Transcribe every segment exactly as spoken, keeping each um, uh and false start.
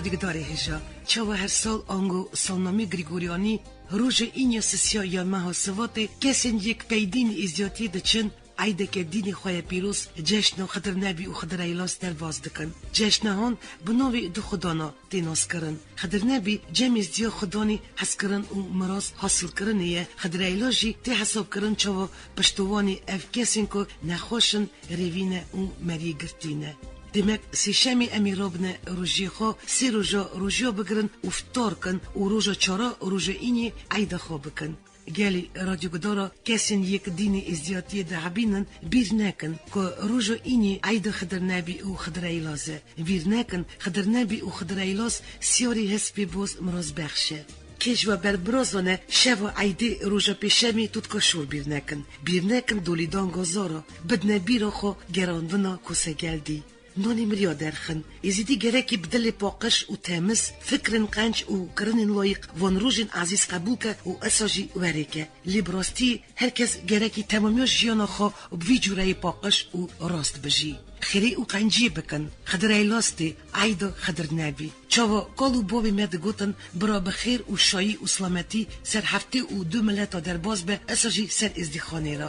Dîgdarê hêja, çawa her sal ango salnamê Grîgoryanî, roja Înya sisiya ya meha Sivatê, kesên yek pey dînê Êziyatiyê diçin, eydeke dînê xwe ye pîroz, ceşna Xidir Nebî û Xidir Eylas derbas dikin. Ceşna han bi navê du xwedana tê naskirin. Xidir Nebî cem Êzidiya xwedanê hezkirin û miras hasilkirinê ye. Xidir Eylas jî tê hesabkirin çawa piştowanê ev kesên ku nexweş in, rêvî ne û meriyê girtî ne. Demek sêşemê em ê rabine rojiyê xwe, sê roja rojiya bigirin û fitar kin û roja çara roja Îniyê eyda xwe bikin. Gelî radyogudara kesên yek dînê Êziyatiyê dihebînin, bîr nekin ku roja Îniyê eyda Xidir Nebî û Xidir Eylas e. Bîr nekin Xidir Nebî û Xidir Eylas siyarê hespê boz Mirazbexş e. Kê ji we berbirazan e, şeva eydê roja pêşemê totka şor bîr nekin. Bîr nekin dolîdan gazara, bidine bîra xwe gerandina kosegeldî. Nanê miriya derxin. Êzidî gerekî bi dilê paqij û temiz, fikrên qenc û kirinên layîq van rojên ezîz qebûl ke û esa jî werê ke. Lê bi rastî her kes gerekî temamiya jiyana xwe bi vî cûreyê paqij û rast bijî. Xêrê û qenciyê bikin. Xidir Eylas tê, eyda Xidir Nebî. Çawa kal û bavê me digotin, bira bi xêr û şayî û silametî ser heftê û du mileta derbas be, esa jî ser Êzdîxanê re.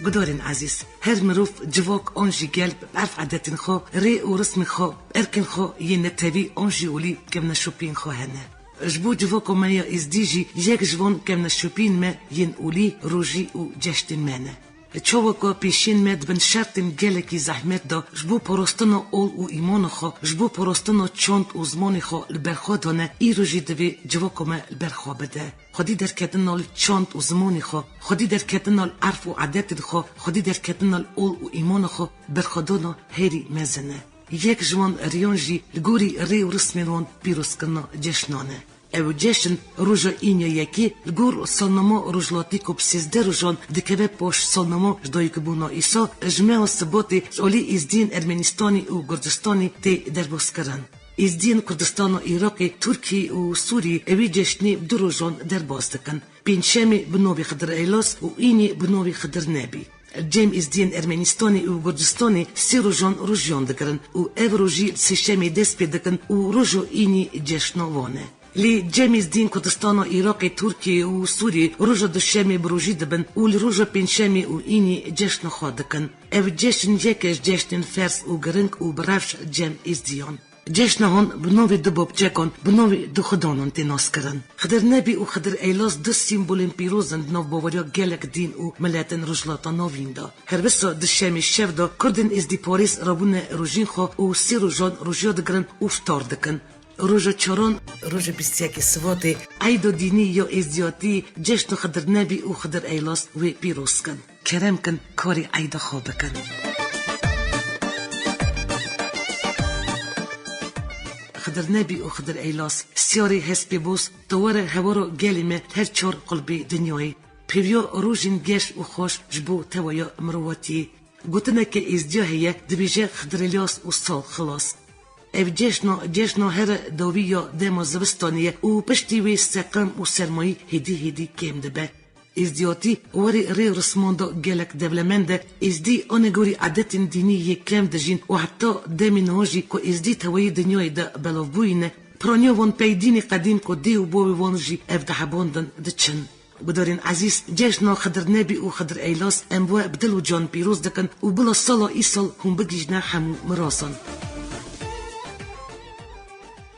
Gudarên ezîz, her mirov, civak an jî gel bi erf edetên xwe, rê û rismên xwe, erkên xwe yên netewî an jî olî kevneşopiyên xwe hene. Ji bo civaka me ya Êzdî jî yek ji van kevneşopiyên me yên olî rojî û ceştên me ne. Çawa ku pêşiyên me di bin şertên gelekî zehmet de ji bo parastina ol û îmana xwe, ji bo parastina çand û zimanê xwe li ber xwe dane, îro jî divê civaka me li ber xwe bide. Xwedî derketina li çand û zimanê xwe, xwedî derketina li erf û edetên xwe, xwedî derketina li ol û îmana xwe berxwedana herî mezin e. Yek ji wan riyan jî li gorî rê û rismên wan pîrozkirina ceşnan e. Ew ceşn roja Înya yekê li gor salnama rojhilatî ku bi sêzdeh rojan dikeve paş salnama ji dayikbûna Îsa, ji meha Sibatê ji alî Êzdiyên Ermenistanê û Kurdistanê tê derbazkirin. Êzdiyên Kurdistana Iraqê, Tirkiyê û Sûriyê ewî ceşnê bi du rojan derbas dikin. Pêncşemê bi navê Xidir Eylas û Înê bi navê Xidir Nebî. Cem Êzdiyên Ermenistanê û Gurcistanê sê rojan rojiyan digirin û ev rojî li sêşemê dest pê dikin û roja Înê ceşna wan e. Lê Cem Êzdiyên Kurdistana Iraqê, Tirkiyê û Sûriyê roja duşemê bi rojî dibin û li roja pêncşemê û Înê ceşna xwe dikin. Ev ceşn yek e ji ceşnên ferz û giring û bi rewş Cem Êzdiyan. Ceşna hon bi navê du bapçekan, bi navê du xudanan tê naskirin. Xidir Nebî û Xidir Eylas du sîmbolên pîroz in di nav baweriya gelek dîn û miletên Rojhilata Navîn de. Her wisa duşemê şev de Kurdên Êzdîparêz rabûne rojîn xwe û sê rojan rojiya digirin û fitar dikin. Roja çaran, roja bîst yekê Sivatê, eyda dînî ya Êzdiyatî, ceşna Xidir Nebî û Xidir Eylas wê pîroz kin. Kerem kin karê eyda xwe bikin. Xidir Nebî û Xidir Eylas, siyarê hespê boz, tewere hewara gelê me her çar qulbê dinyayê. Pêviya rojên geş û xweş ji bo tewaya mirovatiyê. Gotineke êzdiya heye, dibêje Xidir Eylas û sal xilas. Ev ceşna, ceşna here dawî ya dema zivistanê ye û piştî wê seqem û sermayî hêdî hêdî kêm dibe. Êzdiyatî warê rê û risman de gelek dewlemend e. Êzdî anegorî edetên dînî yê kevn dijîn û heta demê niha jî ku Êzdî tewayê dinyayê de belav bûyî ne, piraniya wan pey dînê qedîm ku dê û bavê wan jî ev dihebandin diçin. Gudarên ezîz, cejna Xidir Nebî û Xidir Eylas em we bi dil û can pîroz dikin û bila sala îsal hûn bigihîjne hemû mirazan.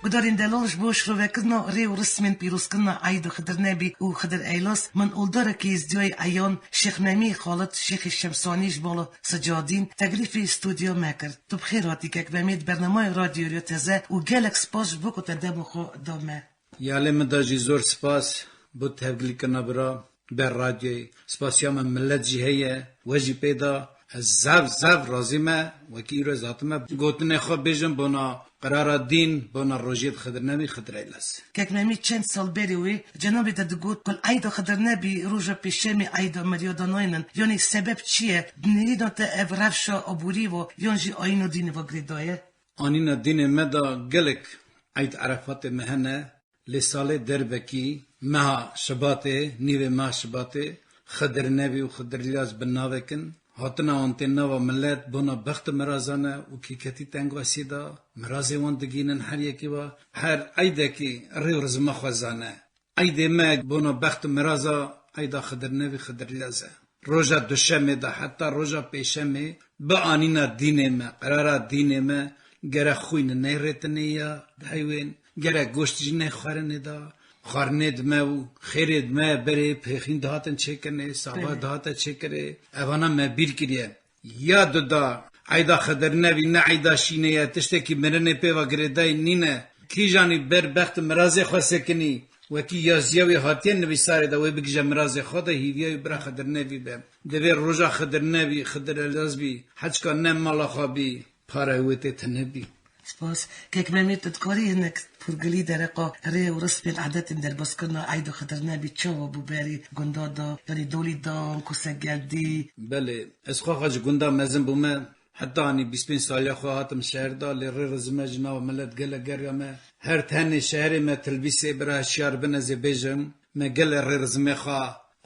Gudarên delal, ji bo şirovekirina rê û rismên pîrozkirina Eydê Xidir Nebî û Xidir Eylas, min oldarekî Êzdiyayê eyan Şêx Memî Xalid, Şêxê Şemsanî ji bala Sicadîn, teklîfê stûdyoya me kir. Tu bi xêr hatî kek Memî di bernameya Radyo Rêya Teze û gelek spas ji bo ku te dema xwe da me. Ya lê min da jî zor spas bo tevgilîkirina bira ber radyoyê. Spasiya me milet jî heye, we jî pê da. Ez zev, zev razî me, wekî îro ez hatime gotinê xwe bêjim bona qirara dîn, bona rojiyê Xidir Nebî, Xidir Eylas. Kek Memî, çend sal berê wê cenabê te digot ku li Eyda Xidir Nebî, roja pêşemê Eyda Miryadanayên in. Yanî sebeb çi ye? Di nêrîna te ev rewşa aborî ve yan jî ayîna dînê ve girêdaye? Anîna dînê me de gelek Eyd Erefatê me hene. Lê salê derbekî meha Şibatê, nîvê meha Şibatê, Xidir Nevî û Xidir Îlyas bi navek in. Hatina wan tê nava milet bona bext û miraza ne û kîketî tengasiyê de mirazê wan digînin her yekî ve. Her eydekî rê û rizma xwe zane. Eydê me bona bext û miraza eyda Xidir Nevî, Xidir Îlyas e. Roja duşemê de heta roja pêşemê bi anîna dînê me, qerara dînê me, gere xwîn neyê rêtinê ya heyvên, gere goşt jî neyê xwarinê de. Xwarinê di me û xêrê di me berê pêxîn dihatin çêkirinê, sava Belê. dihate çêkirê. Evana me bîr kiriye. Ya duda, eyda Xidir Nevî ne eyda şînê ye, tiştekî mirinê pê ve girêdayî nîne. Kîjanî ber bext û mirazê xwe sekinî, wekî yaziya wî hatiye nivîsarê de, wê bigije mirazê xwe de, hîviya wî bira Xidir Nevî be. Divê roja Xidir Nevî, Xidir Îlyas bî, heçka ne mala xwe bî, parayê wê tê tune bî. Spas. Kek Memî, tu dikarî hinek pûrgilî dereqa rê û rismên edetên derbazkirina Eyda Xidir Nevî çawa bû berî gunda da, yanî Dolîdan, Kosegeldî? Belê, ez xwexa ji gunda mezin bûme, heta anî bîst pênc saliya xwe hatim şehir da, lê rê rizime ji nava milet gelek geriya me. Her tenê şeherê me Tilbîsê bira hişyar bin ez ê bêjim, me gelek rê rizimê xwe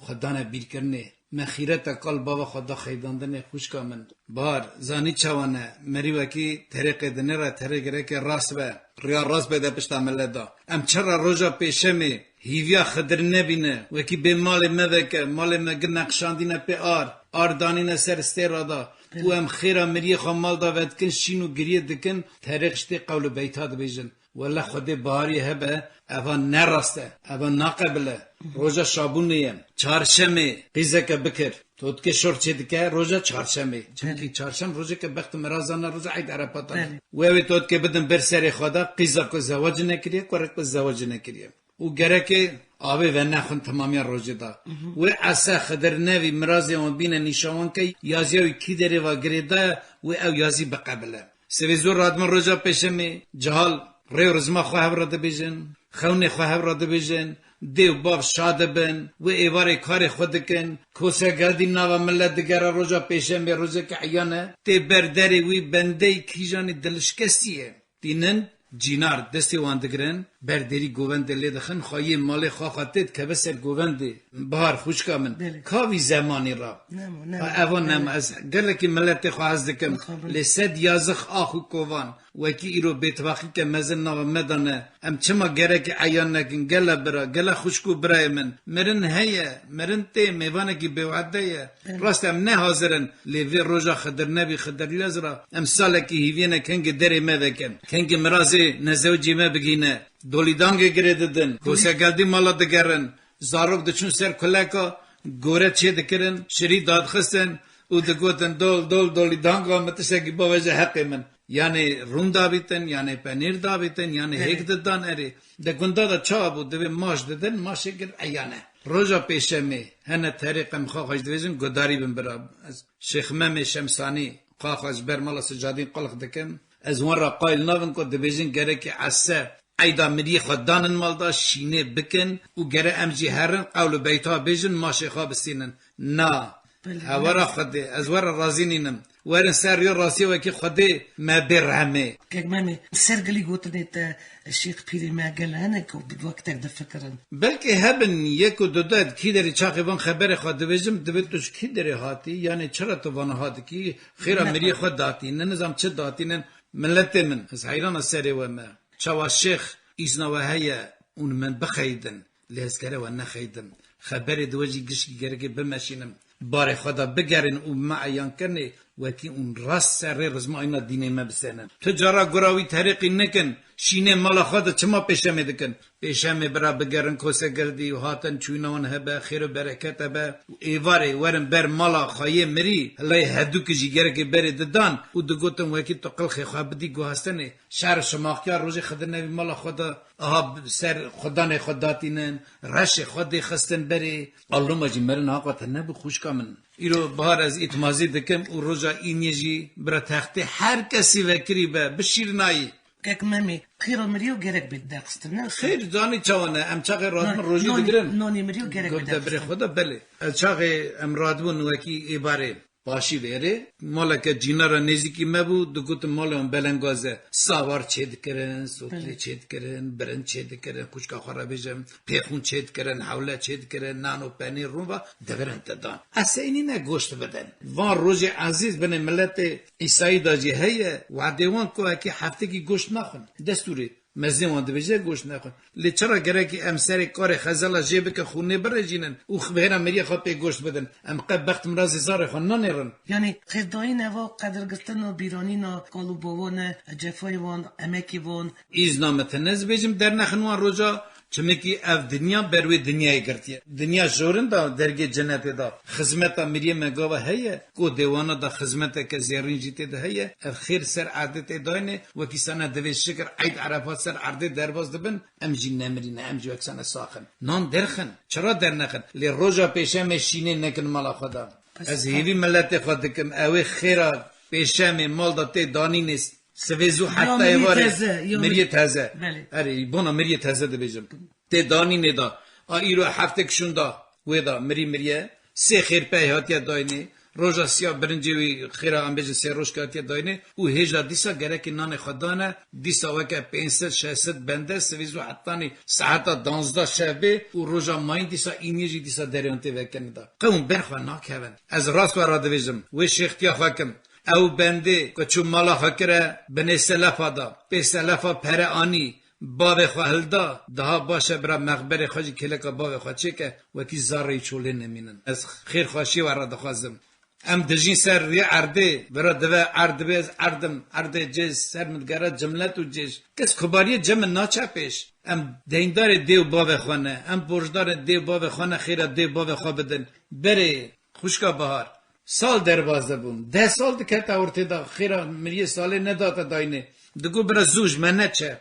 xwe dane bîrkirinê. Me xîreta kal bava xwe da xeydandinê xwişka min. Bahar, zanî çawa ne? Merî wekî terê qêdinê re terê gereke rast be. Riya rast be de pişta millet da. Em çira roja pêşemê hîviya Xidir Nevî ne? Wekî bê malê me veke, malê me gir neqşandîne pê ar. Ar danîne ser stêra da. Û em xêra miriyê xwe mal da vedikin, şîn û giriyê dikin, terê xiştê qewl û beyta dibêjin. Wele Xwedê baharî hebe, eva ne rast e, eva naqebile. Roja şabûnê ye. Çarşemê qîzeke bikir. Totke şor çê dike roja çarşemê. Çimkî Belê. çarşem rojeke bext û mirazan e, roja Eyd Erefatan e. Belê. Wê wê totke bidin ber serê xwe de, qîza ku zewac nekiriye, kurek ku zewac nekiriye. Û gereke avê venexwin temamiya rojê de. Wê ese Xidir Nevî mirazê wan bîne nîşawan ke yaziya wî kî derê va girêdaye, wê ew yazî biqebile. Sivê zor radibin roja pêşemê, cihal rê û rizma xwe hev re dibêjin, xewnê xwe hev re dibêjin, dê û bav şa dibin, wê êvarê karê xwe dikin, Kosegeldî nava milet digere roja pêşemê, rojeke eyan e, tê ber derê wî bendeyî kîjanî dilişkestî ye. Tînin, cînar destê wan digirin, ber derî govendê lê dixin, xweyê malê xwe xwe tê dikeve ser govendê. Bahar xwişka min, Belê. ka vî zemanî ra? Nema, nema, Ha, evan nema. nema. Ez gelekî miletê xwe hez dikim. Mixabin. Lê sed yazix ax û kovan, wekî îro bêtibaqîke mezin nava me de ne. Em çima gerekî eyan nekin? Gele bira, gele xwişk û birayê min. Mirin heye, mirin tê, mêvanekî bêwehde ye. Belê. Rast em ne hazir in, lê vê roja Xidir Nevî, Xidir Îlyas ra em salekî hîviyê ne kengê derê me vekin. Kengê mirazê nezewicê me bigîne. Dolîdangê girê didin. Kosegeldî mala digerin. Zarok diçûn ser kuleka, gore çê dikirin, şirî dadixistin û digotin, "Dol, dol, dolîdanga min, tiştekî biveje heqê min." Yanê rûn davîtin, yanê penîr davîtin, yanê Belê. hêk didan erê. Di gunda de çawa bû, divê maş didin, maşê gir eyane. Roja pêşemê, hene terê qemxa xwe ji dibêjin, gudarî bin bira. Ez Şêx Memê Şemsanî, xaxa ji ber mala Sicadîn qulix dikim. Ez wan re qayil nabim ku dibêjin gerekê ese Eyda miriyê xwe danin mal da, şînê bikin û gere em jî herin, qewl û beyta bêjin, maşê xwe bistînin. Na. Belê, Hewara belê. Xwedê, ez we re razî nînim. Werin ser rêya rastiyê wekî Xwedê me bê rehmê. Kek Memê, ser gilî gotinê te Şêx Pîrê me gel hene ku bi wektek difikirin. Belkî hebin yek û du de kî derê çaxê van xeberê xwe dibêjim, divê tu ji kî derê hatî, yanê çira tu vana hatî kî xêra Ne. miriyê xwe datî, ne nizam çi datînin, miletê min, ez heyrana serê we me. Çawa şêx îzna we heye ûn min bixeydin, lê ez gere we nexeydim. Xeberê di we jî gişkî gerekê bimeşînim. Barê xwe de bigerin û me eyan kirinê wekî ûn rast ser rê rizma ayna dînê me bisenin. Tu cara gura wî terîqî nikin, şînê mala xwe de çima pêşemê dikin? Pêşemê bira bigerin Kosegirdî û hatin çûyna wan hebe, xêr û bereket hebe û êvarê werin ber mala xwe yê mirî, hileyê hedûkî jî gerekê berê didan û digotin wekî tu qilxê xwe bidî guhastinê. Şer şimaxiya rojê Xidir Nevî mala xwe de, aha ser xudanê xwe datînin, reşê xwe dêxistin berê. Alloma jî mirin haqa te nebû xwişka min. Îro Bahar ez îtmazî dikim û roja îniyê jî bira textê her kesî vekirî be, bi şîrnayî. Kek Memê, xêra miriyo gerek bê derxistin, ne? Xêr, zanî çawa ne? Em çaxê radibin rojî digirin. Nonê miriyo gerek bê derxistin. Gov de birê xwe de, belê. Ez çaxê em radibûn wekî êbarê. Paşî vêrê maleke cînara nêzîkî me bû, digotin malê wan belengaz e. Sawar çêdikirin, sotlê Belê. çêdikirin, birin çêdikirin, xwişka xwe re bêjim, pêxûn çêdikirin, hewle çêdikirin, nan û penîr rûn ve divirin te dan. Ez seynî ne goşt bidin. Van rojê ezîz binê miletê Îsayî da jî heye, wadê wan ku wekî heftekî goşt naxwin. Destûrê. Mezin wan dibêje goşt nexwin. Lê çira gerekî em serê karê xezela jê bikin, xûnê birêjînin û xibêra miriya xwe pê goşt bidin? Em qe bext mirazê zarê xwe nanêrin. Yanî xêrdayîn eva qedirgirtina bîranîna kal û bavan e, cefayê wan, emekê wan. Îzna me te nezibêjim dernexin wan roja, çimikî ev dinya ber wê dinyayê girtiye. Dinya jorin da dergê cenetê da. Xizmeta miriyê me gava heye, ku dêwana da xizmeteke zêrîn jî tê de heye, ev xêr ser erdê tê dayne, wekî sene divê şikir eyd Erefat ser erdê derbas dibin, em jî nemirîne, em jî wek sene sax in. Nan derxin, çira dernexin? Lê roja pêşemê şînê nekin mala xwe de. Bes Ez hêvî miletê xwe dikim, ew ê xêra pêşemê mal da tê danînê sivê zû Ya heta miriyê êvarê teze, ya miriyê miriyê teze. Belê. Erê, bona miriyê teze dibêjim. Tê danînê da. A îro heftek şûn da. Wê da mirî miriye. Sê xêrpey hatiye dayînê. Roja siya birincê wî xêra em bêjin sê roj ke hatiye dayînê. Û hêja dîsa gerekê nanê xwe dane. Dîsa weke pênc sed şeş sed bende sivî zû hetanî saeta danzda şevbê û roja mayîn dîsa îniyê jî dîsa deryan tê vekirin da. Qewm ber xwe nakevin. Ez rast we re dibêjim. Wê şêxtiya xwe kim. Ew bendê ku çû mala xwe kire binê selefa da. Pê selefa pere anî. Bavê xwe hilda, daha baş e bira mexberê xwe jî kêleka bavê xwe çêke, wekî zareyî çolê nemînin. Ez xêrxweşiyê we re dixwazim. Em dijîn ser rûyê erdê, bira dive erd dibe ez erd im, erdê cê ser min digere cimlet û cêj. Kes kubariyê cem min naçe pêş. Em deyndarê dê û bavê xwe ne, em borcdarê dê û bavê xwe ne, xêra dê û bavê xwe bidin. Berê, xwişka Bahar, sal derbas de bûn. Deh sal dikete ortê de, xêra miriyê salê nedate dayînê. Digo bira zû ji me neçe.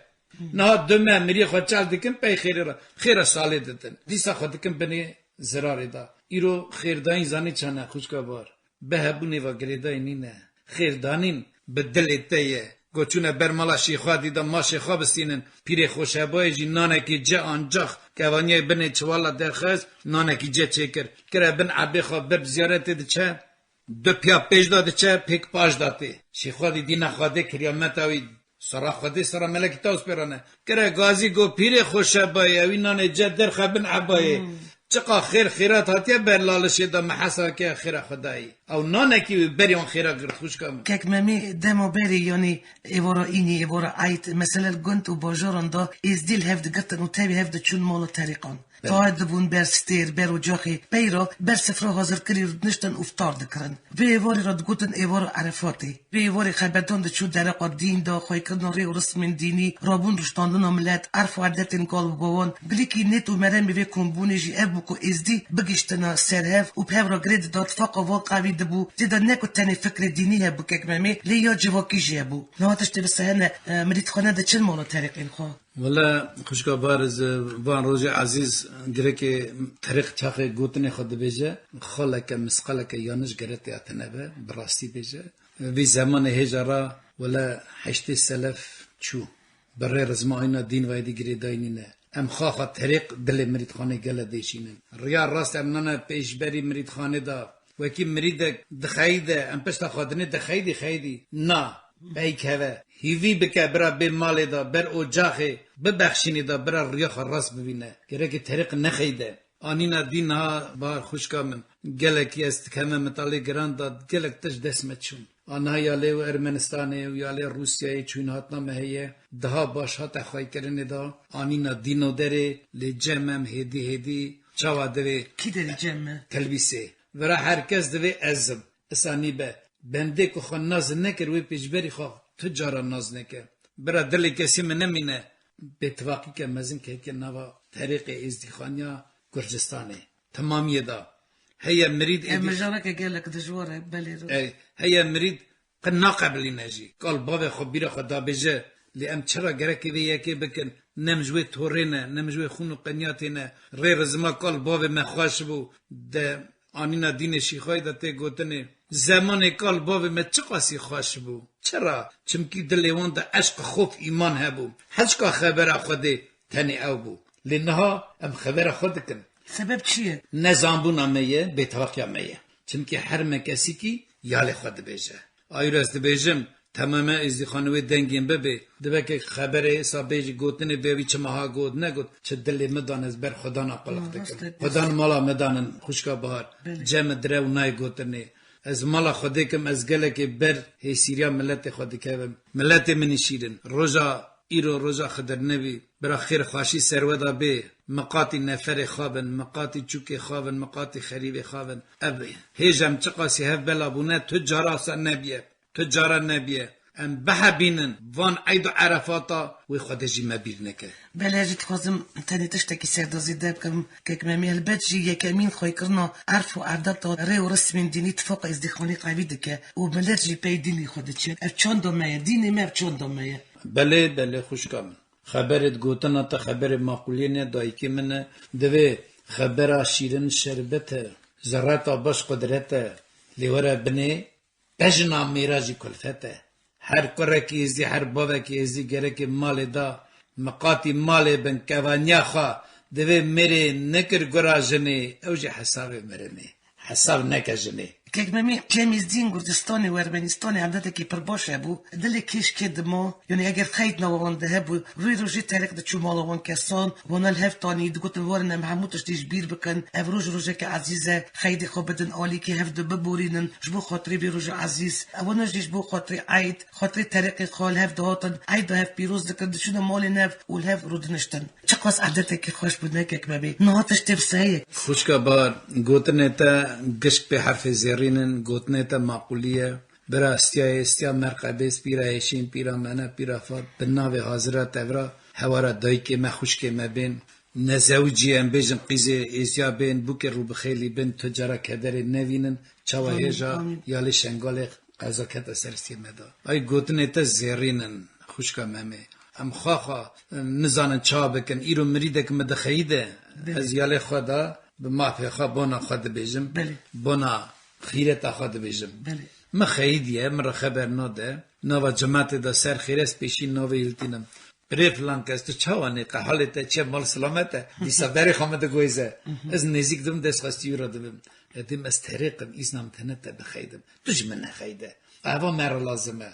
Niha du me miriyê xwe çal dikin pey xêrê re. Xêra salê didin. Dîsa xwe dikin binê zirarê de. Îro xêrdayîn zanî çane xwişka Bahar. Bi hebûnê ve girêdayî nîne. Xêrdanîn bi dilê te ye. Go çûne ber mala Şêxadî de ma Şêxa bistînin. Pîrê Xoşebayê jî nanekî ce ancax kevaniyê binê çivala derxist, nanekî ce çêkir. Kire bin ebê xwe ber bi ziyaretê diçe. Du piya pêş de diçe, pêk paş de tê. Şêxadî dîna Xwedê kiriya meta wî. Sera Xwedê, sera melekî taws pê re ne. Kire gazî go pîrê Xoşebayê, ewî nanê ce derxe bin ebayê. Hmm. Çiqa xêr xêrat hatiye ber lalişê de me hesa ke xêra Xwedayî. Ew nanekî wî berî wan xêra girt xwişka min. Kek Memê dema berê, yanî êvara înî, êvara eyd, mesele li gund û bajaran de êzdî li hev digirtin û tevî hev diçûn mala terîqan. Belê. Tae dibûn ber stêr, ber ocaxê, peyra ber sifra hazirkirî rûdiniştin û ftar dikirin. Vê êvarê re digotin êvara Erefatê. Vê êvarê xeberdan diçû dereqa dîn de, xweykirina rê û rismên dînî, rabûn rûştandina milet, erf û edetên kal û bawan, bilîkî nêt û meremê vê kombûnê jî ev bû ku êzdî bigihiştina ser hev û bi hev re girê dida, tifaqa van qewî dibû. Tê de ne ku tenê fikrê dînî hebû kek Memê, lê ya civakî jî hebû. Niha tiştê bi sehene, e, mirîdxane diçin mala terîqên xwe. Wele xwişka Bahar, ez van rojê ezîz, girêkê terîq çaxê gotinê xwe dibêje, xaleke misqaleke yanlış gere tê hatine be, bi rastî bêje. Vî zemanê hêja ra wele heştê selef çû. Bi rê rizma ayna dîn ve êdî girêdayî nîne. Em xaxa terîq dilê mirîdxanê gele dêşînin. Riya rast em nane pêşberî mirîdxanê de. Wekî mirîdek dixeyde, em pişta xwe dinê dixeydî, xeydî. Na, peyk heve. Hîvî bike bira bê malê de, ber ocaxê, bibexşînê de bira riya xwe rast bibîne. Gerekê terîq nexeyde. Anîna dîn niha Bahar xwişka min. Gelekî ez dikeme mitalê giran de, gelek tişt dest me çûn. A niha ya lê û Ermenistanê û ya lê Rûsyayê çûyîn hatina me heye. Daha baş hate xweykirinê de anîna dîno derê, lê cem em hêdî hêdî çawa divê Kî derî cem me? Telbîsê. Vira her kes divê ez im. Isa nîbe. Bendê ku xwe nas nekir, wê pêşberî xwe tu cara nas neke. Bira dilê kesî min nemîne. Bêtifaqîke mezin ketiye nava terîqê êzdîxaniya Gurcistanê. Temamiyê de. Heye mirîd Ev êdî mijareke gelek dijwar e, belê ro. Ey, heye mirîd qe naqebilîne jî. Kal bavê xwe bîra xwe dabêje, lê em çira gerekê vê yekê bikin? Nem ji wê torê ne, nem ji wê xûn û qenyatê ne. Rê rizma kal bavê me xweş bû. De anîna dînê Şîxayî de tê gotinê, zemanê kal bavê me çiqasî xweş bû. Çira? Çimkî dilê wan de eşq, xof, îman hebû. Heşka xebera Xwedê tenê ew bû. Lê niha em xebera xwe dikin. Sebeb çi ye? Nezanbûna me ye, bêtevaqiya me ye. Çimkî her me kesîkî yalê xwe dibêje. Ayûr ez dibêjim, temame êzdîxanê wê dengên bibe. Dibe ke xeberê êsa bêjî gotinê bê wî çima ha got negot, çi dilê min dan ez ber Xwedana qulix dikim. Xwedan mala min danin, xwişka Bahar. Cem direw nayê gotinê. Ez mala Xwedê kim, ez gelekê ber hêsîriya miletê xwe dikevim. Miletê min î şîrin. Roja îro roja Xidir Nebî. Bira xêr xweşî ser we de bê. Miqatî neferê xwe bin, miqatî çûkê xwe bin, miqatî xerîbê xwe bin. Ev hêj em çiqasî hev bela bûne, tu cara wisa nebiye. Tu cara nebiye. Em bihebînin van eyd û erefata wê Xwedê jî me bîr neke. Belê, ez jî dixwazim tenê tiştekî ser de zêde bikim. Kek Memî, helbet jî yekemîn xwekirina erf û edeta rê û rismên dînî tifaqa êzdîxanî qewî dike û milet jî pey dînê xwe diçe. Ev çanda me ye, dînê me ev çanda me ye. Belê, belê xwişka min. Xeberê gotina te xeberê maqûliyê ne, dayikê min e. Divê xebera şîrin şerbet e, zerreta baş qudret e. Lê were binê, bejna mêra jî kulfet e. Her kurekî êzî, her bavekî êzî gerekê malê da, miqatî malê bin, kevaniya xwe, divê mêrê nekir gura jinê, ew jî hesabê mirinê. Hesav neke jinê. Kek Memî, cem êzdiyên Gurcistanê û Ermenîstanê edetekî pir baş hebû. Dilê kêşkê dima, yanî eger xeydna wan de hebû, rûy rojê terîq diçû mala wan kesan, wana li hev tanî, digotin, werin em hemû tiştî ji bîr bikin, ev roj rojeke ezîz e, xeydê xwe bidin alîkê, hev de biborînin, ji bo xatirê vê roja ezîz. Ewana jî ji bo xatirê eyd, xatirê terîqê xwe li hev dihatin, eyda hev pîroz dikin, diçûne malên hev û li hev rûdiniştin. Çiqas edetekî xweş bû, ne kek Memî. Niha tiştê wisa heye? Xwişka Bahar, gotinê te gişk pê herfê zêrîn in, gotinê te maqûlî ye. Bira Estiyayê, Estiya Merqebê, Pîra Hêşîn, Pîra Mene, Pîra Fat, bi navê hazira tevra, hewara dayikê me, xwişkê me bên. Nezewicî em bêjin qîzê êziya bên, bûkê rûbixêlî bin, tu cara kederê nevînin, çawa Amîn, hêja, amîn. Ya lê Şengalê qeza kete ser Estiyê me da. Ay gotinê te zêrîn in, xwişka Memê. Em xwexa nizanin ça bikin. Îro mirîdek min dixeyîde, Belê. Ez yalê xwe da bi mafê xwe bona xwe dibêjim. Belê. Bona xîreta xwe dibêjim. Belê. Min xeyîdiye, min re xeber nade. Nava cematê de ser xêr ez pêşî navê hiltînim. Birê filan kes, tu çawa nê, qe halê te çi ye, mal silamet e? Dîsa berê xwe min digoyze. Ez nêzîk dibim, dest xwestî wî re dibim. Edîm ez terêqim, îzna min tene te bixeydim. Tu ji min nexeyde. Eva me re lazim e.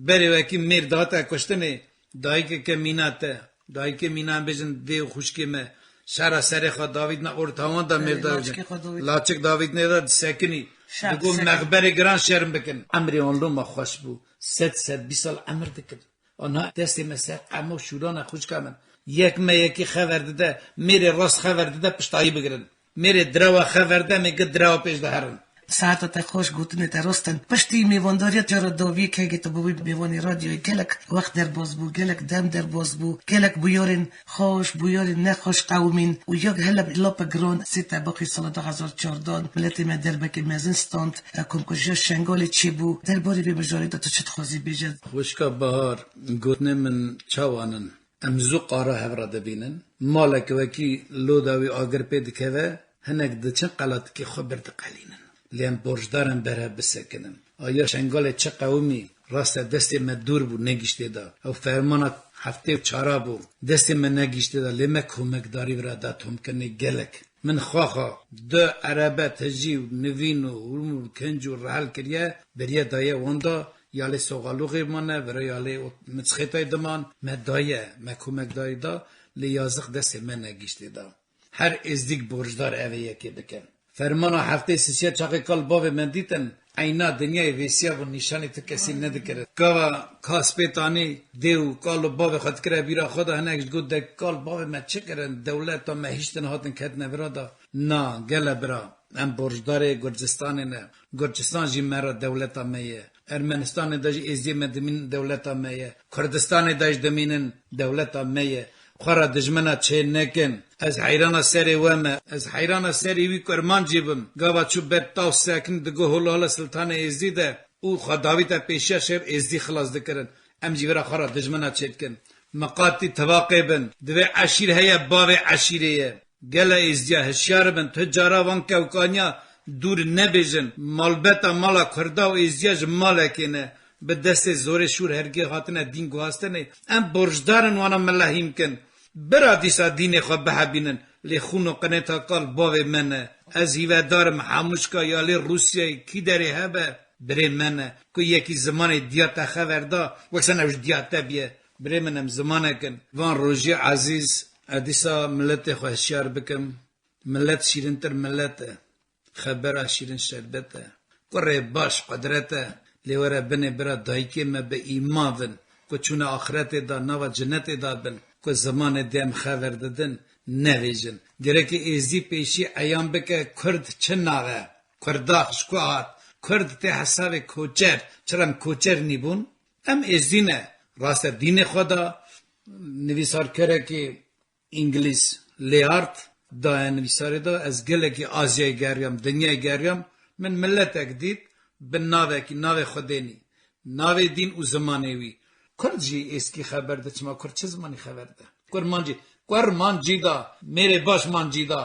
Berê wekî mêr dihate kuştinê, dayikeke mîna te, dayikê mîna em bêjin dê û xwişkê me, şera serê xwe davîtne ortawan da mêr Laçikê davîtne. Xwe davît. Laçik davîtne da disekinî. Şer Digo disekin. Mexberê giran şerm bikin. Emrê wan loma xweş bû. Sed, sed bîst sal emir dikin. Ana destê me ser qemo şûrana xwişka min. Yek me yekî xever dide, mêrê rast xever dide piştayî bigirin. Mêrê direwa xever de, em ê gi direwa pêş de herin. Saeta te xweş, gotinê te rast in. Piştî mêvandariya cara dawiyê kegê te bûbî mêvanê radyoyê gelek wext derbas bû, gelek dem derbas bû, gelek bûyarên xweş, bûyarên nexweş qewimîn û ya hele lape giran sê Tebaxê sala du hezar çardeh miletê me derbekê mezin stand, e, komkujiya Şengalê çêbû. Derbarê vê mijarê de tu çi dixwazî bêje? Xwişka Bahar, gotinê min çawan in? Em zû qara hev re dibînin. Malek wekî loda wî agir pê dikeve, hinek diçin qelatikê xwe bir diqelînin. Lê em borcdar in berhev bisekinin. Aya Şengalê çi qewimî, rast e destê me dûr bû, negîştê da. Ew fermana heftê û çara bû, destê me negîştê da, lê me komekdarî vira da tomkirinê gelek. Min xwexa du erebe tijî û nivîn û hûrmûr kinc û rihel kiriye, beriye daye wan da, ya lê soxalûxê mane, vira ya lê ot-, miçxêtay diman, me daye, me komekdarî da, lê yazix destê me negîştê da. Her êzdîk borcdar ev ê yekê bike. Fermana heftê sisiya çaxê kal bavê me dîtin, eyna dinyayê vêsiya bû, nîşanî tu kesî nedikirin. Gava kas pê tanî dê û kal û bavê xwe dikire bîra xwe de, hinek ji got de kal bavê me çi kirin, dewleta me hiştin hatin ketine vira da. Na, gele bira, em borcdarê Gurcistanê ne. Gurcistan jî me re dewleta me ye. Ermenistanê de jî êzdiyê me dimînin dewleta me ye. Kurdistanê de jî dimînin dewleta me ye. Xwe re dijmina çê nekin. Ez heyrana serê we me. Ez heyrana serê wî kurmancî bim. Gava çû ber taw sekin digo holo holo siltanê êzdî de û xwe davîte pêşiya şer êzdî xilas dikirin. Em jî vira xwe re dijmina çê dikin. Miqatî tivaqê bin. Divê eşîr heye, bavê eşîrê ye. Gele êzdiya hişyar bin, tu cara van kewkaniya dûr nebêjin. Malbeta mala Kurda û êzdiya ji malekê ne. Bi destê zorê şûr hergê hatine dîn guhastinê. Em borcdar in wana mela hîn kin. Bira dîsa dînê xwe bihebînin. Lê xûn û qinêta kal bavê me ne. Ez hîvedar im hemûşka ya lê Rûsyayê kî derê hebe. Birê me ne. Ku yekî zimanê diya te xever da, wek sen ew ji diya te biye. Birê min em zimanek in. Van rojî ezîz, ez dîsa miletê xwe hişyar bikim. Milet şîrintir milet e. Xebera şîrin şerbet e. Kurê baş qudret e. Lê were binê bira dayikê me bi îman vin. Ku çûne axretê da nava cinetê da bin. Ku zimanê dê em xever didin. Nevêjin. Gereke êzdî pêşî eyan bike kurd çi nav e. Kurdax ji ku hat? Kurd tê hesabê koçer. Çira em koçer nîbûn? Em êzdî ne. Rast e dînê xwe da nivîsarkerekî Îngilîz Layard daye nivîsarê da, ez gelekî Asyayê geriyam, dinyayê geriyam, min miletek dît, bi navekî, navê Xwedê nî, navê dîn û zimanê wî. Kurd jî êskî xeber de, çima kurd çi zimanî xeber de? Kurmancî, kurmancî da, mêrê baş mancî da,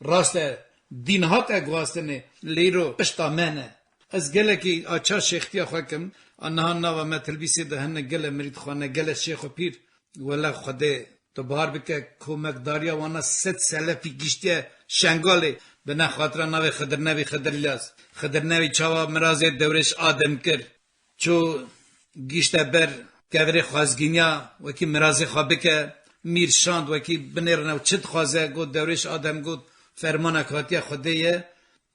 rast e, dîn hate guhastinê, lê îro pişta me ne. Ez gelekî aça şêxtiya xwe kim, a niha nava me tilbîsê de hene gele mirîd xwe ne, gele şêx û pîr, Wele Xwedê tu bar bike komekdariya wana sed selefî giştiye Şengalê. Bi ne xatira navê Xidir Nebî Xidir Lyaz. Xidir Nebî çawa mirazê Dewrêş Adem kir. Çû gişte ber kevirê xwezgîniya wekî mirazê xwe bike. Mîr şand wekî binêrine û çi dixwaze got Dewrêş Adem got fermanek hatiye Xwedê ye.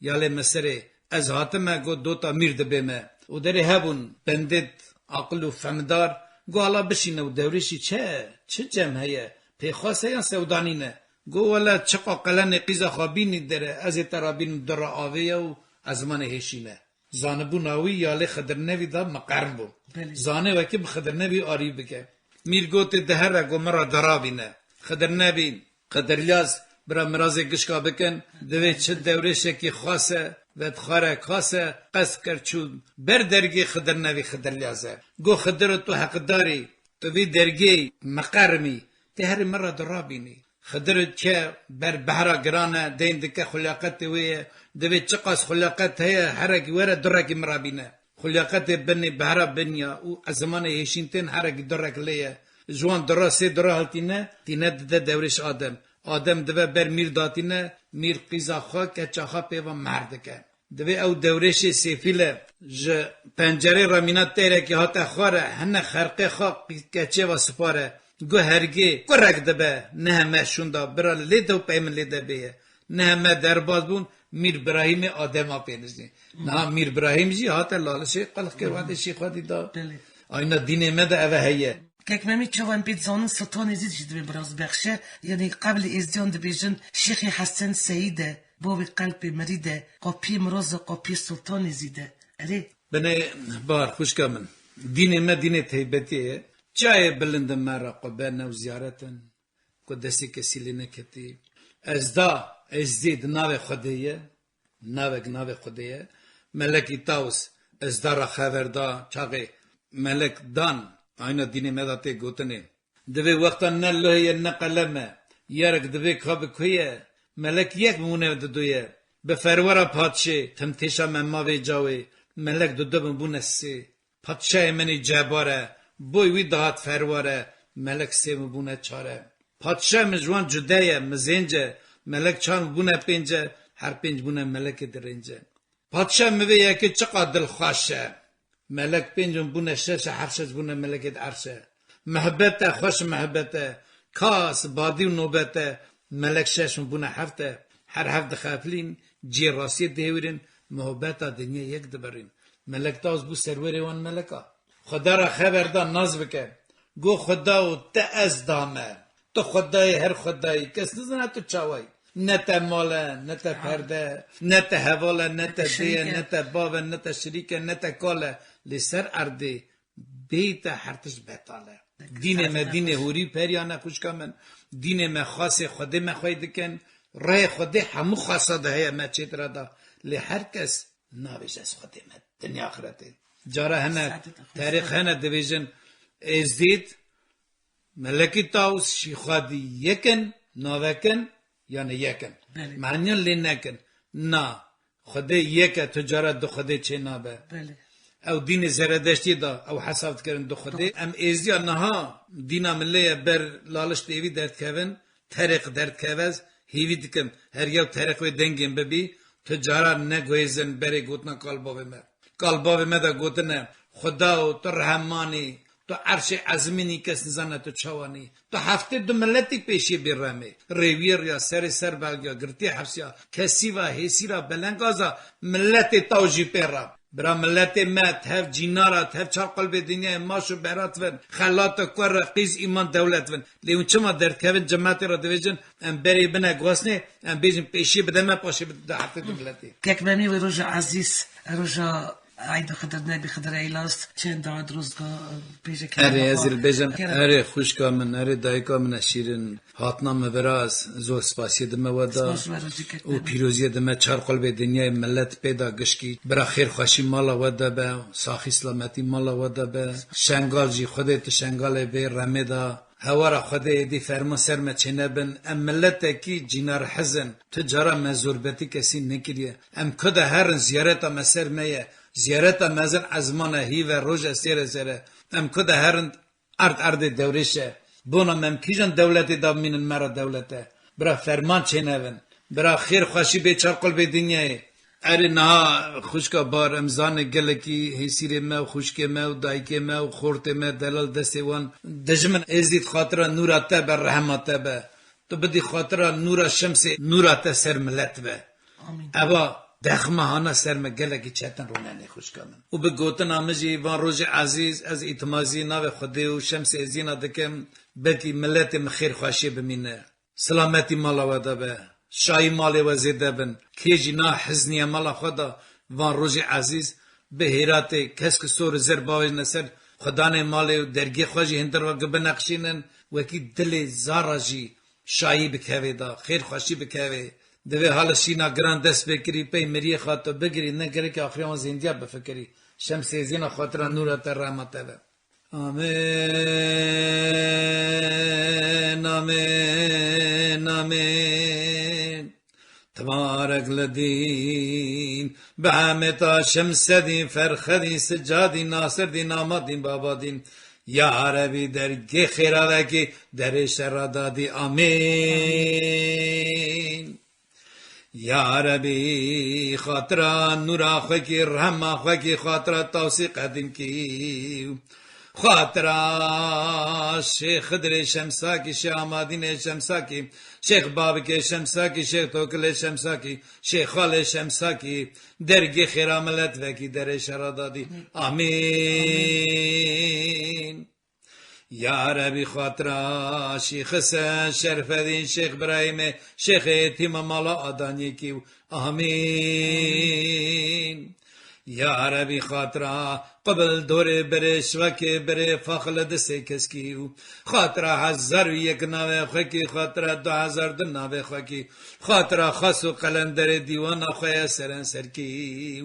Ya lê Misirê, ez hatime, got, dota mîr dibê me. Û derê hebûn, bendêt, aqil û femdar, got, ala bişîne û Dewrêşî çi, çi cem heye, pêxwas e yan sewdanîn e? Got, wele çiqa qelenê qîza xwe bînî derê, ez ê te re bînim dura avê ye û ezmanê hêşîn e. Zanibûna wî ya lê Xidir Nevî da miqern bû. Belê. Zanê wekî bi Xidir Nevî arî bike. Mîr gotê, di here, got, min re dura bîne. Xidir Nevî, Qidiryaz, bira mirazê gişka bikin, divê çi dewrêşekî xas e, vedxare kas e, qest kir çû ber dergê Xidir Nevî Xidiryaz e. Got, Xidir, tu heqdar î, tu vî dergê miqerm î, tê herî min re di rabînî. Xidir ke ber behra giran e, deyn dike xulaqetê wê ye, divê çiqas xulaqet heye, herekî were durekî min re bîne. Xulaqetê binê behra binya û ezimanê hêşîn tên herekî durek lê ye. Ji wan dura sê dura hiltîne, tîne dide Dewrêş Adem. Adem dive ber mîr datîne, mîr qîza xwe, keça xwe pê ve mehr dike. Divê ew Dewrêşê sêfîl e, ji pencerê re mîna teyrekî hate xware, hene xerqê xwe qî-, keçê ve sipare. Gu hergê, kurek dibe, neheme şûnda, bira lê de û pey min lê de bêye. Neheme derbas bûn, Mîr Birahîmê Adema pê nizî. Niha Mîr Birahîm jî hate Lalişê qelx kir, wextê şîxwedî da. Belê. Ayna dînê me de eve heye. Kek Memî çawa em pê dizanin Sultan Êzîd jî divê miraz bexşe. Yanî qeblê êzdiyan dibêjin Şêxê Hesen Seyîd e, bavê qelpê mirîd e, qapiyê miraz e, qapiyê Sultan Êzîd e. Erê. Binê bar xwişka min. Dînê me dînê teybetiyê ye. Çiyayê bilind in me re qube ne û ziyaret in. Ku destê kesî lê neketî. Ezda, Ezdî di navê Xwedê ye. Navek navê Xwedê ye. Melekî Taws, Ezda re xever da, çaxê Melek dan, ayna dînê me de tê gotinê. Divê wexta ne luh ye ne qelem e. Yerek divê ka bi ku ye? Melek yek mûne diduye. Bi ferwara padşê, tim têşa me ma vê cawê. Melek dudu min bûne sê. Padşahê min î cebar e, boy wî dihat ferwar e, melek sê min bûne çar e. Padşah min ji wan cude ye, mizênc e, melek çar min bûne pênc e, her pênc bûne melekê di rênc e. Padşah min vê yekê çiqa dilxweş e, melek pênc min bûne şeş e, her şeş bûne melekê di erş e. Mihbet e, xweş mihbet e, kas, badî û nobet e, melek şeş min bûne heft e, her heft dixefilîn, cihê rastiyê dihêwirîn, muhbeta dinyê yek dibirîn. Melek Tawus bû serwerê wan meleka. Xweda re xeber da nas bike. Got, Xweda û te ez dame. Tu Xwedayê her Xwedayî. Kes nizane tu çawayî. Ne te mal e, ne te perde, ne te heval e, ne te dê ye, ne te bav e, ne te şirîk e, ne te kal e. Lê ser erdê bêyî te her tişt betal e. Dînê me dînê hûrî û periyane xwişka min. Dînê me xasê Xwedê me xwey dikin. Rehê Xwedê hemû xasa de heye me çêtira da. Lê her kes nabêje ez Xwedê me dinya axretê. Cara hene, terîx hene dibêjin Êzdîd, Melekî Tawus, Şîxadî yek in, navek in, yanî yek in. Belê. Maniyan lê nekin. Na, Xwedê yek e, tu cara du Xwedê çê nabe. Belê. Ew dînê Zeredeştî da, ew hesab dikirin du Xwedê. Em Êzdiya niha dîna min lê ye ber Laliş têvî derdikevin, terêq derdikeve ez, hêvî dikim, her yew terêq wê dengên bibî, tu cara neguhêzin berê gotina kal bavê me. Qal bavê me de gotine, Xuda û tu reheman î, tu erşê ezmîn î, kes nizane tu çawan î. Tu heftê du miletî pêşiyê bî remê. Rêwiyê riya serê ser belgiya, girtiye hepsiya, kesîva, hêsîra, belengaza, miletê taw jî pê re. Bira miletê me, tev cînara, tev çar qulbê dinyayê maş û berat vin, xelat û kure, qîz, îman, dewlet vin. Lê hûn çima derdikevin, cimetê re divêjin, em berê bine guasnê, em bêjin pêşiyê bide me, paşê bide heftê du miletê. Kek Memî wê roja ezîz, roja Eydê Xidir nebî, Xidir Eylas, çend dawa dirozga pêje Erê, ez ê li bêjim, erê xwişka min, erê dayika min e şîrin. Hatina min viraz, zor spasiyê dime we da. Spas ji we re jî kek Û Memî. Pîroziyê dime çar qulbê dinyayê milet pê da gişkî. Bira xêr xweşî mala we de be, saxî silametî mala we de be. Şengal jî Xwedê tu şengalê vê remê da. Hewara Xwedê êdî ferman ser me çênebin. Em miletekî cînarhiz in. Tu cara me zorbetî kesî nekiriye. Em ku de herin ziyareta me ser me ye. Ziyareta mezin ezman e, hîv e, roj e, sêr e, sêr e. Em ku de herin erd erdê dewrêş e. Bona me em kîjan dewletê de bimînin me re dewlet e. Bira ferman çênevin. Bira xêr xweşî bê çar qulbê dinyayê. Erê niha xwişka Bar, em zanê gelekî hêsîrê me û xwişkê me û dayikê me û xortê me delal destê wan dijmin. Êzdî xatira nûra te be, rehema te be. Tu bidî xatira nûra şemsê nûra te ser milet be. Amîn. Eva dexme hana ser me gelekî çetin rûnenê xwişka min. Û bi gotina min jî van rojê ezîz ez îtimazî navê Xwedê û şemsê êzîna dikim, belkî miletê min xêr xweşiyê bimîne. Silametî mala we de be. Şayî malê we zêde bin. Kê jî na hizniye mala xwe de van rojê ezîz bi hêratê kesk û sor û zer bavêjine ser xwedanê malê û dergê xwe jî hindir we gi bineqşînin. Wekî dilê zara jî şayî bikevê da, xêr xweşî bikevê. Divê hala şîna giran dest pê kirî, pey miriyê xwe tu bigirî, ne gereke axirê wan zêndiya bifikirî. Şemsê êzîna xatira nûra te rehma te be. Amîn, amîn, amîn. Tebarek li dîn, Behemeta, Şemsedîn, Ferxedîn, Sicadîn, Nasirdîn, Amadîn, Babadîn. Ya Rebî dergê xêra vekî, derê şera dadî. Amîn. Ya Rebî, xatira nûra xwe kî, rehma xwe kî, xatira Tawsî qedîm kî, xatira Şêx Xidirê Şemsakî, Şêx Amadînê Şemsakî, Şêx Babikê Şemsakî, Şêx Tokilê Şemsakî, Şêx Xalê Şemsakî, dergê xêra milet vekî, derê şera dadî. Amîn. Ya Rebî, xatira Şêx Hisen, Şerfedîn, Şêx Birahîmê, Şêxê Êtîma mala Adaniyekî û. Amîn. Ya Rebî, xatira Qubildorê, Birê Şivakê, Birê Faxile Disê Keskî û. Xatira hezar û yek navê xwekî, xatira du hezar du navê xwekî, xatira Xas û Qelenderê dîwana xwe ye serenserkî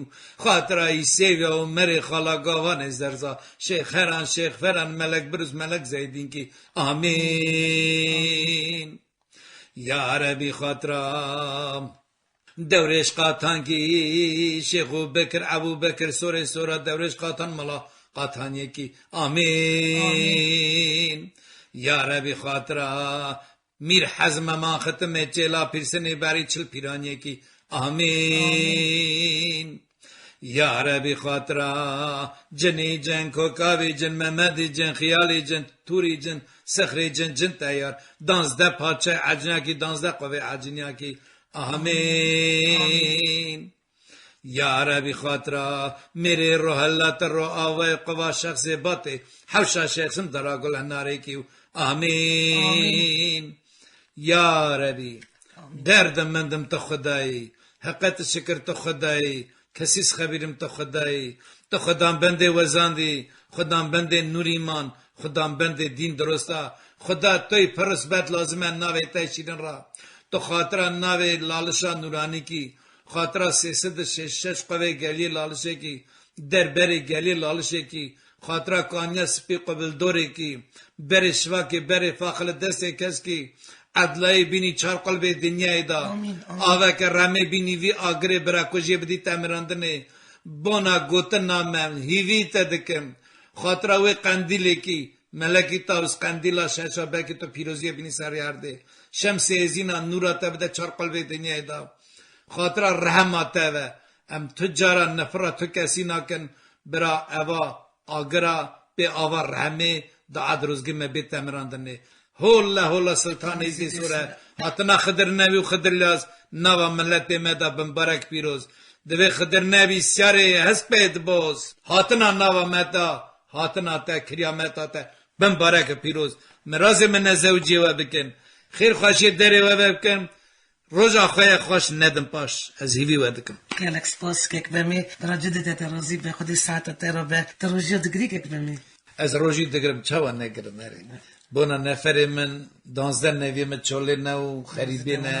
û. Xatira Îsêvya û Merê Xala Gavanê Zerza, Şêx Heran, Şêx Feran, Melek Biruz, Melek Zeydînkî. Amîn. Ya Rebî, xatira Dewrêş Qatankî, Şêx û Bekir, Ebû Bekir, Sorê Sora, Dewrêş Qatan, Mala Qataniyekî. Amîn. Amîn. Ya Rebî, xatira Mîr Hezme Manxitimê, Çêla Pîrsinê Berî Çil Pîraniyekî. Amîn. Amîn. Ya Rebî, xatira Cinî Cin, Kokavî Cin, Memedî Cin, Xiyalî Cin, Tûrî Cin, Sixrî Cin, Cin Teyar, danzdeh parçe ecinakî, danzdeh qovê eciniyakî. Amîn. Ya Rebî, xatira Mêrê Rohella, Tiro Avayê, Qova Şexsê Batê, Hewşa Şexsim, Dara Gul Henarêkî û. Amîn. Amîn. Ya Rebî, derdim min dim tu Xwedayî, heqet şikir tu Xwedayî, kesîs xebîrim tu Xwedayî, tu Xudan bendê wezandî, Xudan bendê nûrîman, Xudan bendê dîn dirosta, Xuda toy piris bet lazim e navê te şîrin ra. Tu xatira navê Lalişa Nûranîkî, xatira sê sed û şêst şeş qevê geliyê Lalişekî, derberê geliyê Lalişekî, xatira Kaniya Spî Qubildorêkî, berê Şivakê, berê Faxili Destê Keskî, edlayê bînî çar qulbê dinyayê da. Amîn, amîn. Aveke remê bînî vî agirê bira ku jê bidî temirandinê. Bona gotina me, hîvî te dikim. Xatira wê qendîlêkî, Melekî Tawus qendîla şeşa, belkî tu pîroziyê bînî serê erdê. Şemsê êzîna nûra te bide çar qulbê dinyayê da. Xatira rehema te ve. Em tu cara nefira tu kesî nakin, bira eva agira pê ava rehmê da edrozgê me bê temirandinê. Hola hola Sultan Êzî Sure. Hatina Xidir Nebî û Xidir Lyaz nava miletê me da bimbarek pîroz. Divê Xidir Nebî siyarê hespê diboz. Hatina nava me da, hatina te, kiryameta te bimbarek pîroz. Mirazê min ne zewciyê we bikin. Xêr xweşiyê derê we ve bikin. Roja xwe ye xweş nedin paş. Ez hîvî we dikim. Gelek spas kek Bemî. Bira cidî te, te razî be. Xwedê saeta te re be. Te rojiya digirî kek Bemî. Ez rojî digirim, çawa negirim erê. Bona neferê min, danzdeh neviyê min çolê ne û xerîbê ne.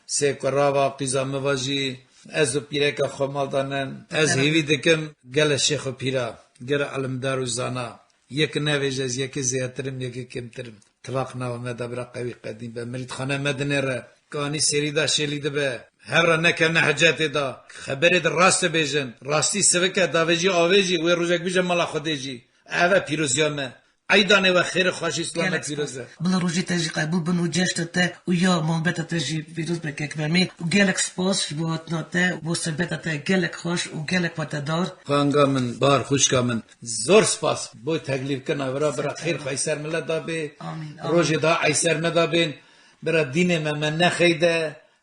Sê kurava qîza min va jî, ez û pîreka xwe mal da ne. Ez hîvî dikim, gele şêx û pîra, gele ilimdar û zana. Yek nevêje ez yekê zêdetir im, yekê kêmtir im. Tifaq nava me de bira qewî qedîm be. Mirîdxane me dinêre. Kanî sêrî de şêlî dibe. Hev re nekevne hecetê de. Xeberê de rast dibêjin. Rastî sivik e, davê jî avê jî, wê rojek bîje mala Xwedê jî. Ev e pîroziya me. Eydanê we xêr û xweşî, silamet pîroz be. Bila rojê te jî qebûl bin û ceşna te û ya mabeta te jî pîroz be kek Bemî. Û gelek spas ji bo hatina te, bo sebeta te gelek xweş û gelek xwetedar. Xanga min, bar xwişka min. Zor spas bo teklîfkirina vira, bira xêr xwe ser milet da bê. Amîn, amîn. Rojê da ey ser me da bên. Bira dînê me, me nexeyde.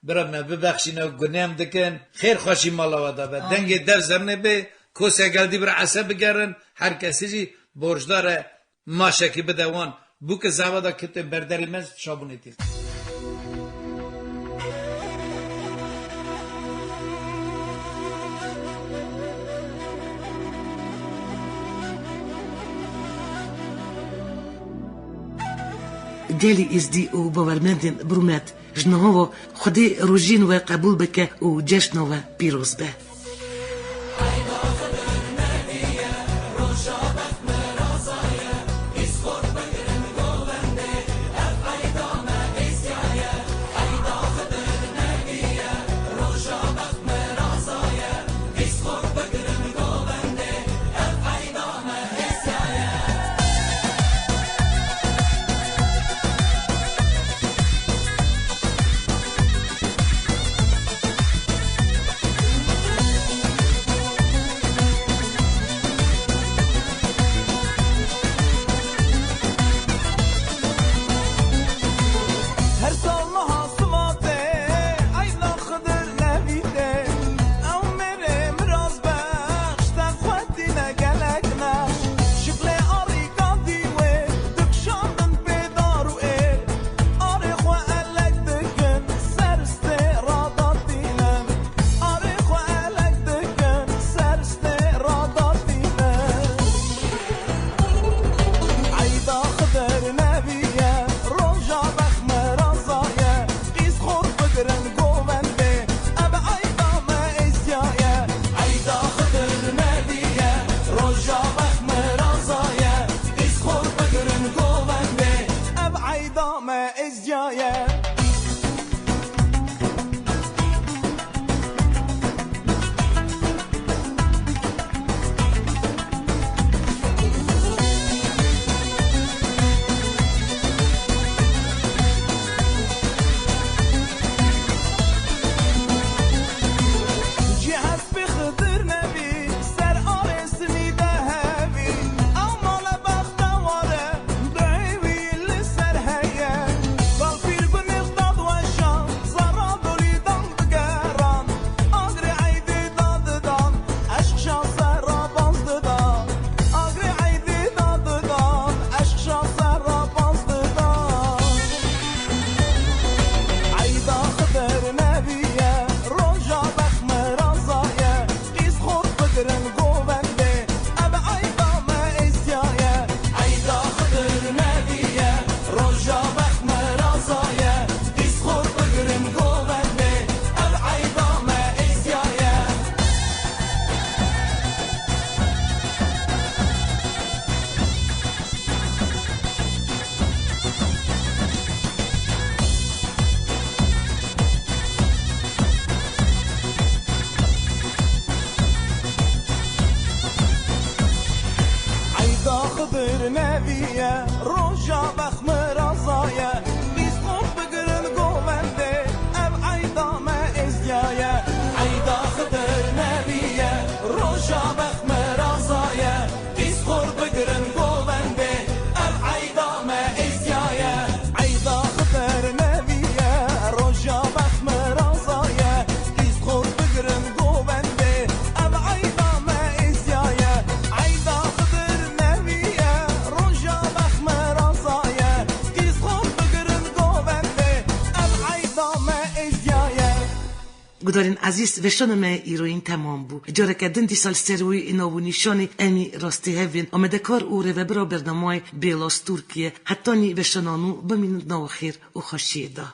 Bira me bibexşîne û gunê em dikin. Xêr xweşî mala we da be. Amîn. Dengê dev zernê bê. Kosek geldî bira ese bigerin. Her kesî jî borcdar e. Maşekî bide wan. Bûke zava da kitê berderî me şabûnê tê. Gelî Êzdî û bawermendên bi rûmet, ji niha ve Xwedê rojiyên we qebûl bike û ceşna we pîroz be. Gudarên ezîz, veşana me îroyîn temam bû. Careke din dîsa li ser wî navûnîşanê em î rastî hevên. Amadekar û rêvebira bernamayê Bêlas Tirkiye. Hetanî veşana nû bimînin di nava xêr û xweşiyê de.